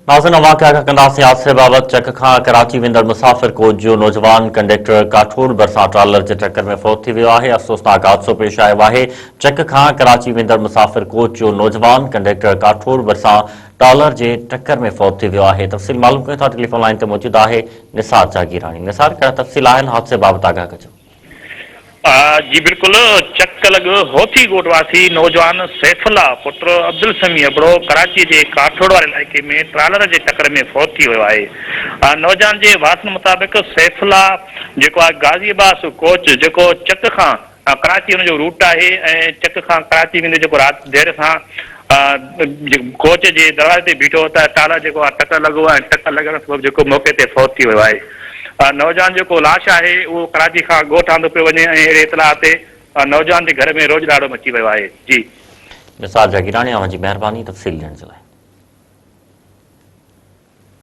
ناظرين اوهان کي آگاهه ڪنداسين حادثي بابت چڪ کان ڪراچي ويندڙ مسافر ڪوچ جو نوجوان ڪنڊيڪٽر ڪاٺوڙ ڀرسان ٽرالر جي ٽڪر ۾ فوت ٿي ويو آهي افسوسناڪ حادثو پيش آيو آهي چڪ کان ڪراچي ويندڙ مسافر ڪوچ جو نوجوان ڪنڊيڪٽر ڪاٺوڙ ڀرسان ٽرالر جي ٽڪر ۾ فوت ٿي ويو آهي تفصيل معلوم ڪيون ٿا ٽيليفون لائين تي موجود آهي نثار جاگيراڻي نثار ڪهڙا تفصيل آهن حادثي بابت آگاهه ڪجو. جي بلڪل چڪ لڳ هوٿي ڳوٺ واسي نوجوان سيف الله پٽ عبدالسميع ابڙو ڪراچي جي ڪاٺوڙ واري علائقي ۾ ٽرالر جي ٽڪر ۾ فوت ٿي ويو آهي. نوجوان جي وارثن مطابق سيف الله جيڪو آهي غازي عباس ڪوچ جيڪو چڪ کان ڪراچي ان جو روٽ آهي ۽ چڪ کان ڪراچي ويندي جيڪو رات دير سان ڪوچ جي دروازي تي بيٺو ته ٽرالر جيڪو آهي ٽڪر لڳو ۽ ٽڪر لڳڻ سبب جيڪو موقعي تي فوت ٿي ويو آهي. نوجوان جيڪو لاش آهي اهو ڪراچي کان ڳوٺ آندو پيو وڃي ۽ اهڙي اطلاع تي نوجوان جي گهر ۾ روڄ ڏاڙو مچي ويو آهي. جي. نثار جاگيراڻي اوهان جي مهرباني تفصيل ڏيڻ جي لاء.